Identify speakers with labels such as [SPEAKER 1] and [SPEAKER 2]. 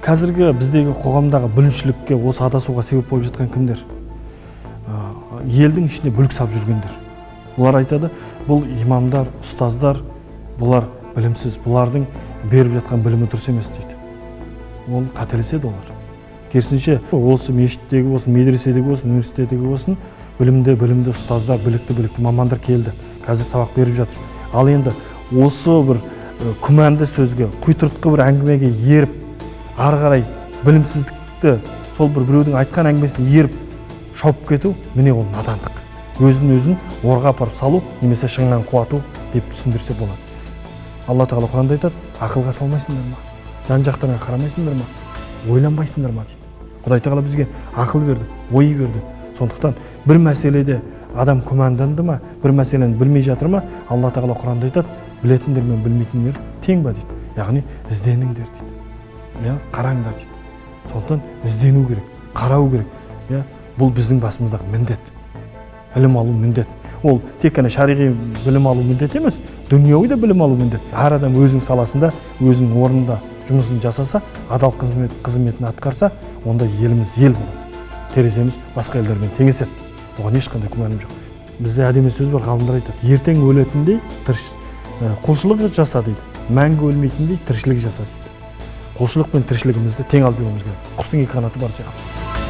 [SPEAKER 1] Қазіргі біздегі қоғамдағы бүліншілікке, осы адасуға себеп болып жатқан кімдер? Елдің ішінде бүлік сап жүргендер. Олар айтады, бұл имамдар, ұстаздар, бұлар білімсіз, бұлардың беріп жатқан білімі дұрыс емес дейді. Ол қателеседі олар. Керісінше, осы мешіттегі болсын, медреседегі болсын, университеттегі болсын, білімді білімді ұстаздар, білікті білікті мамандар келді, қазір сабақ беріп жатыр. Ал енді осы бір күмәнді сөзге, құйтыртқы бір әңгімеге еріп, ары қарай білімсіздікті, сол бір біреудің айтқан әңгімесіне еріп шауып кету, міне, ол надандық. Өзін өзін орға апарып салу немесе шыңнан құлату деп түсіндірсе болады. Алла Тағала Құранда айтады: ақылға салмайсыңдар ма, жан жақтарыңа қарамайсыңдар ма, ойланбайсыңдар ма дейді. Құдай Тағала бізге ақыл берді, ой берді. Сондықтан бір мәселеде адам күмәнданды ма, бір мәселені білмей жатыр ма, Алла Тағала Құранда айтады: білетіндер мен білмейтіндер тең ба дейді. Яғни ізденіңдер дейді, иә, қараңдар дейді. Сондықтан іздену керек, қарау керек, иә. Бұл біздің басымыздағы міндет, ілім алу міндет. Ол тек қана шариғи білім алу міндет емес, дүниеуи да білім алу міндет. Әр адам өзінің саласында, өзінің орнында жұмысын жасаса, адал қызметін атқарса, онда еліміз ел болады, тереземіз басқа елдермен теңеседі. Оған ешқандай күмәнім жоқ. Бізде әдемі сөз бар, ғалымдар айтады: ертең өлетіндей құлшылық жаса дейді, мәңгі өлмейтіндей тіршілік жаса дейді. Құлшылық пен тіршілігімізді тең алып жүруіміз керек, құстың екі қанаты бар сияқты.